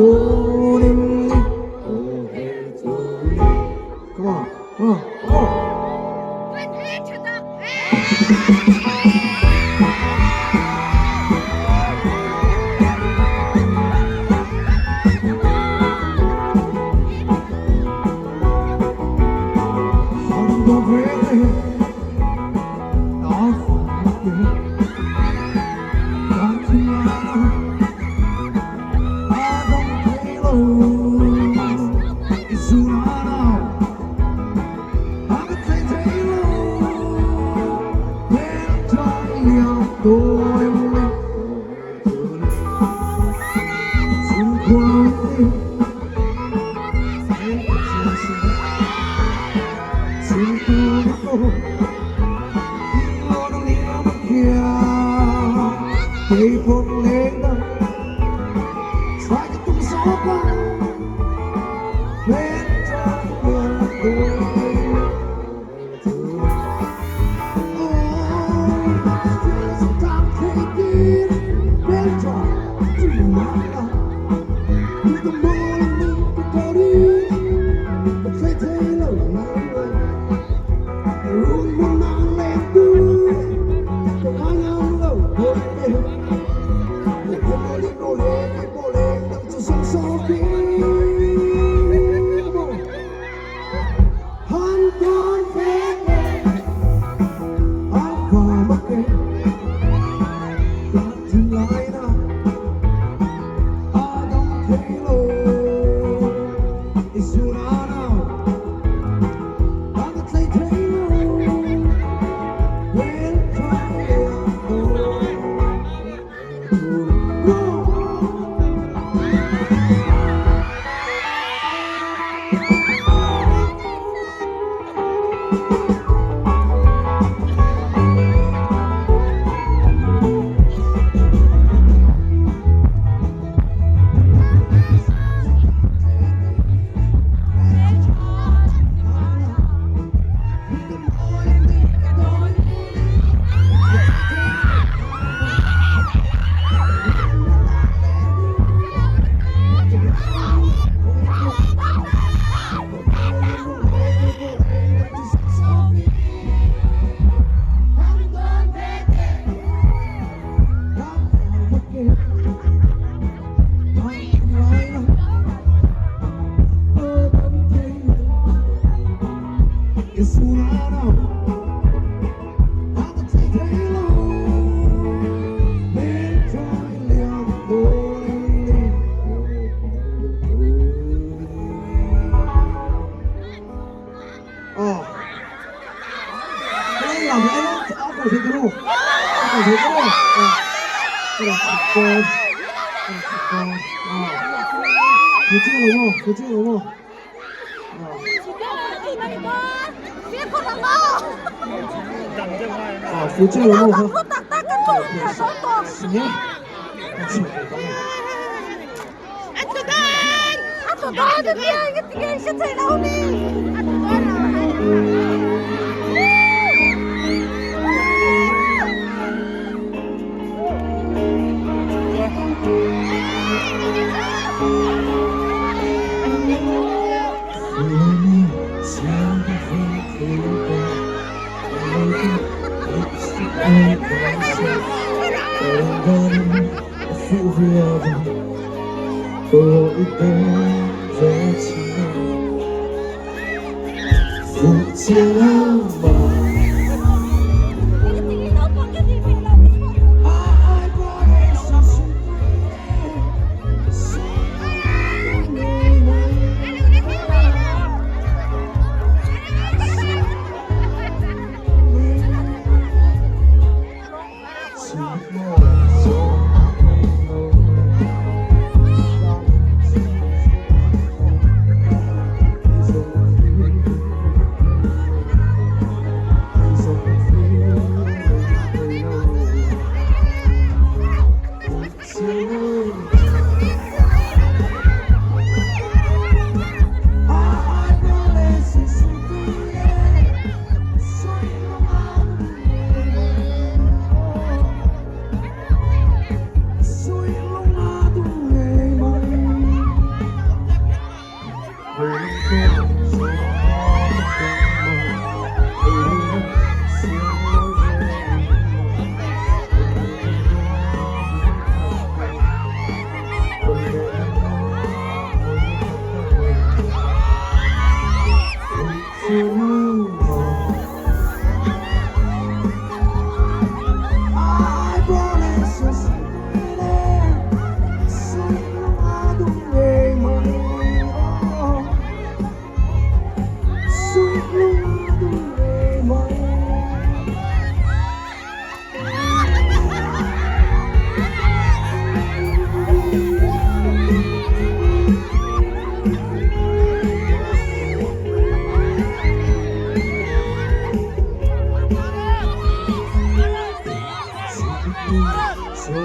dawn em ni aw hertuli. Come on, come on, come on.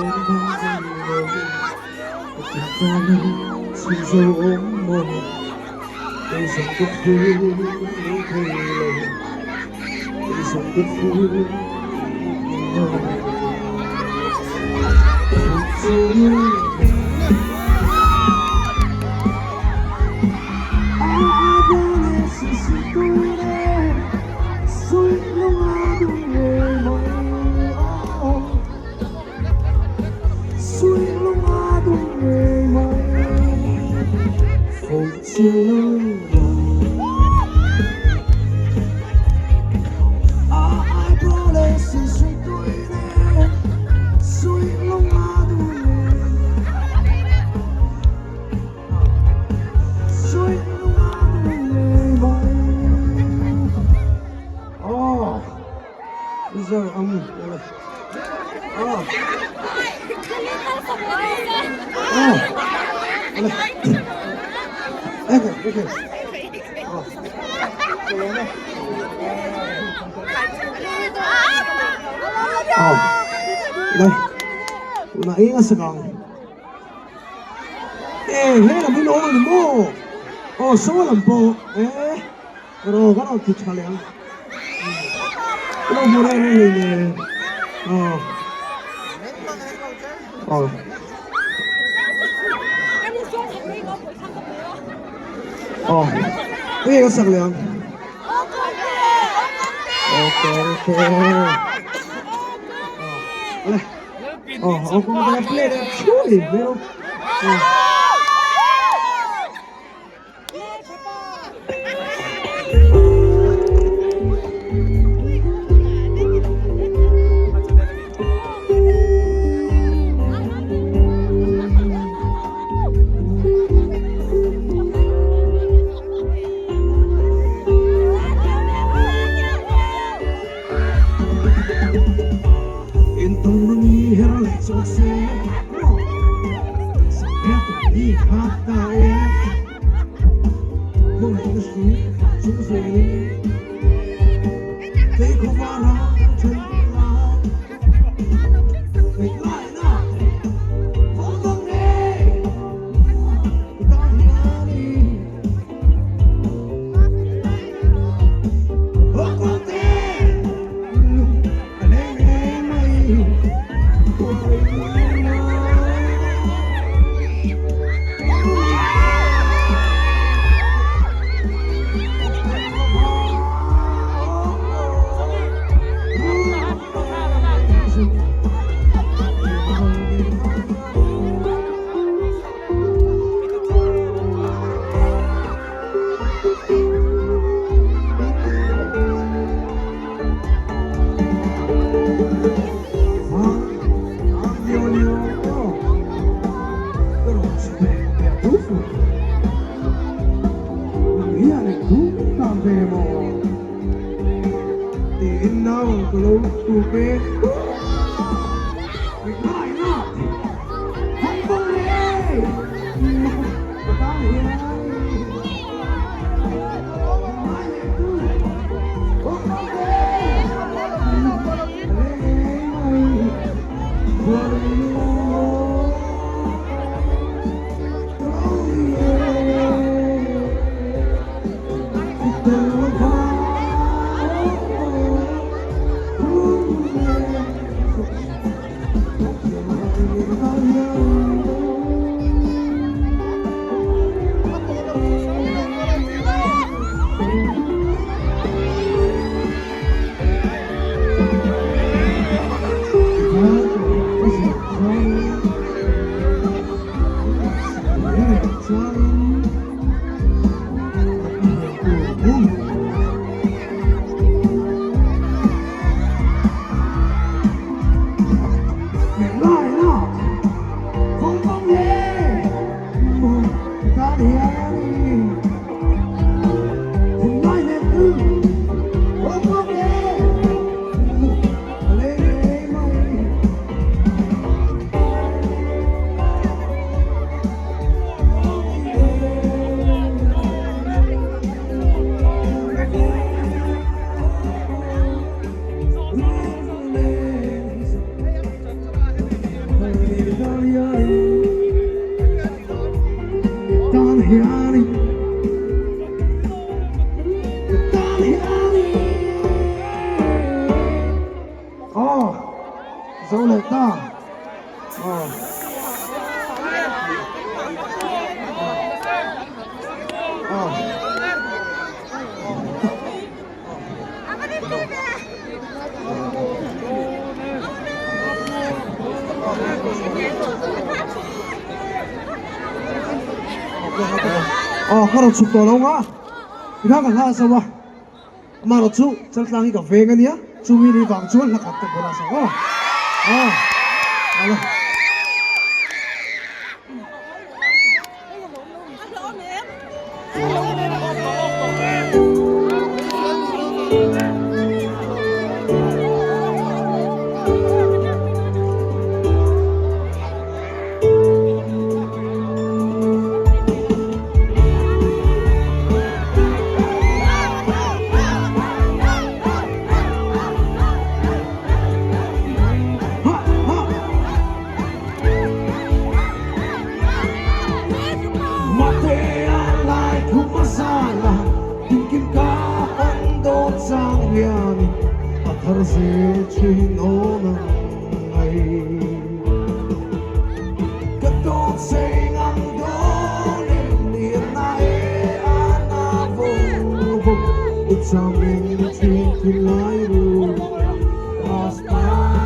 Len dang nei lo Ka tin tanin chhun zo awm maw Kei zawng ka phu thei lo Kei zawng ka phu thei lo hianin Ka tan hianin Aw zo leh ta aw. Aw. Aw ka rawn chhuk tawh lo nga i kha ka hla a zo a amaherawh chu chaltlang hi ka veng a nia chumi ni vang chuan hla khat ka bulah a sak aw aw ale. Matea lai khum a zala tinkim ka han dawn chang hian a thar zel thin awn ang mai. Ka dawn sei ngang dawn em ni na e a na vawng vawng i cham eng thin thin lai ru Rastari.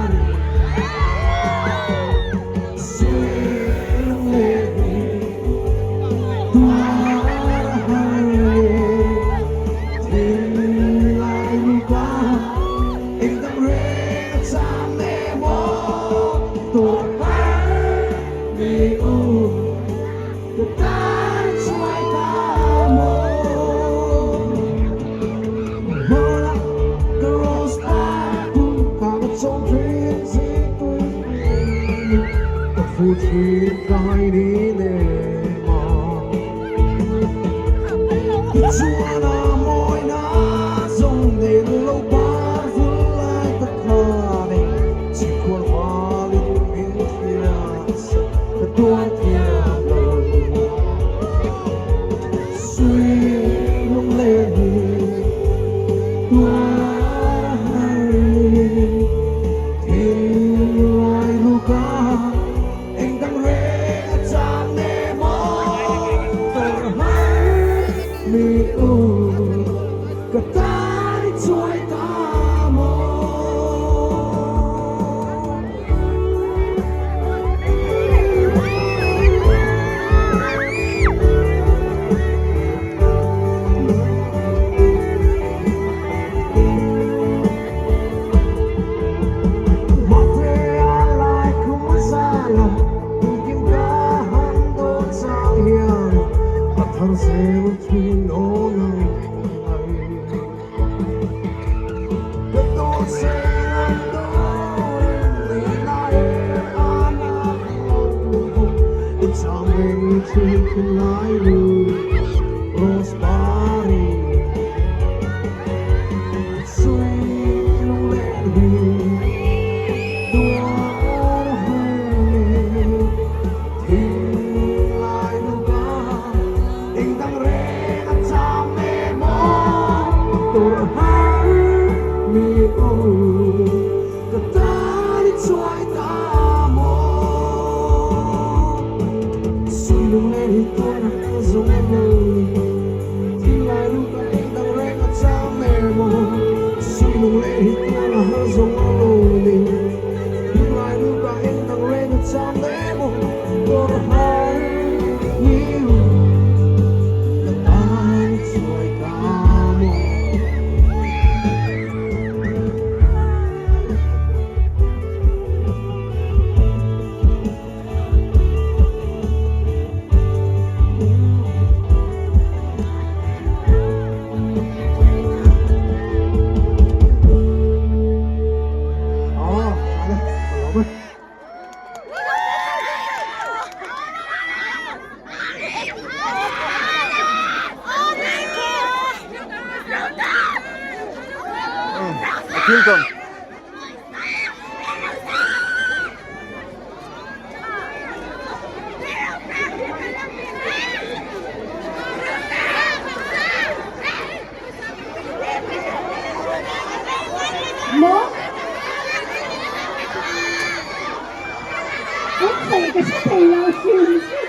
Ka hre thei lo hrim hrim.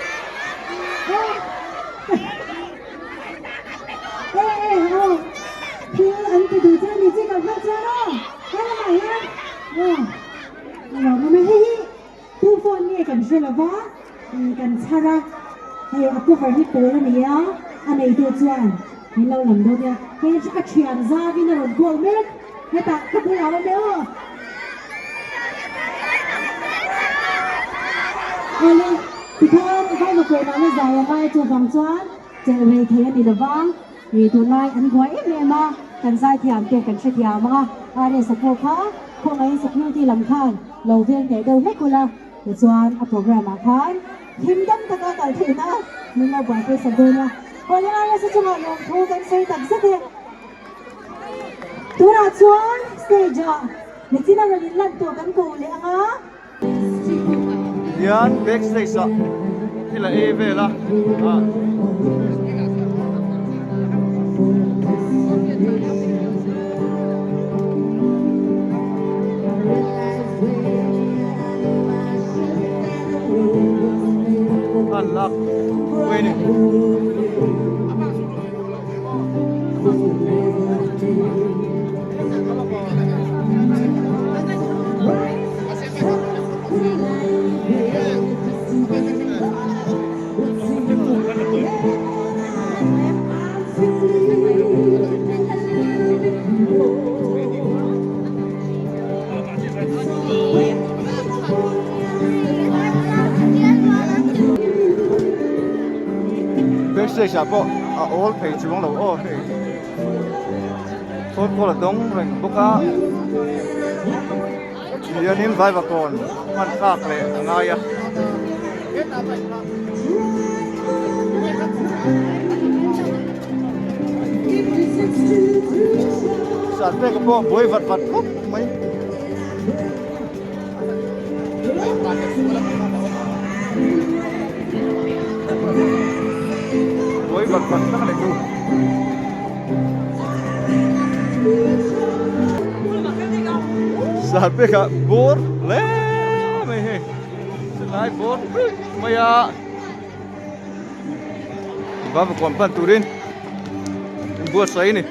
E e aw thil an ti duh che ni chi kan hman chuan aw he lamah hian aw a lawmawm e hei hi tu phone nge kan hre lo va kan chhar a hei a cover hi pawl a ni a a neitu chuan min lo lam dawn nia hei a thian zauin a rawn call mek hetah ka bulah a awm e aw. Awle tikhan Vaivakawnah la zai a ngai chuvang chuan chelh rei thei a ni lo va, ih tunlai an buai em em a, kan zaithiam te kan hrethiam ang a, RS-a pawh kha khawngaihin security lam khan lo veng hneh deuh hlek ula, tichuan a programme ah khan him dam taka kal theihna min lo buaipui sak dawn a, awle RS-a chungah lawmthu kan sawi tak zet e. Tunah chuan stage ah nichin a rawn in lan tur kan ko leh ang a. Hian back stage ah thil a ei vel a ah. An lak pui a ni. Backstage ah pawh a awl thei chuang lo aw hei phone call a dawng reng bawk a tihianin vaivakawn hman thlak leh a ngai a. Sarpeka pawh buai vat vat khawp mai. Buai vat vat tak a ni chu. Sarpeka bawr hle mai hei. Chulai bawr vek mai a. Vavakuam pan turin inbuatsaih a ni.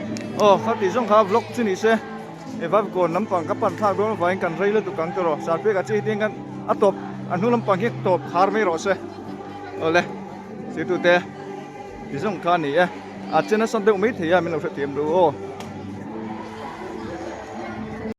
Aw kha tih zawng kha vlog chu ni se. He Vavkawn lampang ka pan thlak dawn avangin kan rei lutuk ang tawh rawh. Sarpeka chi hetiang khan a tawp a hnu lampang hi tawp khar mai rawh se. Awle sirtute ti zawng kha a ni e. A che nasa deuh mai thei a min lo hrethiam duh aw.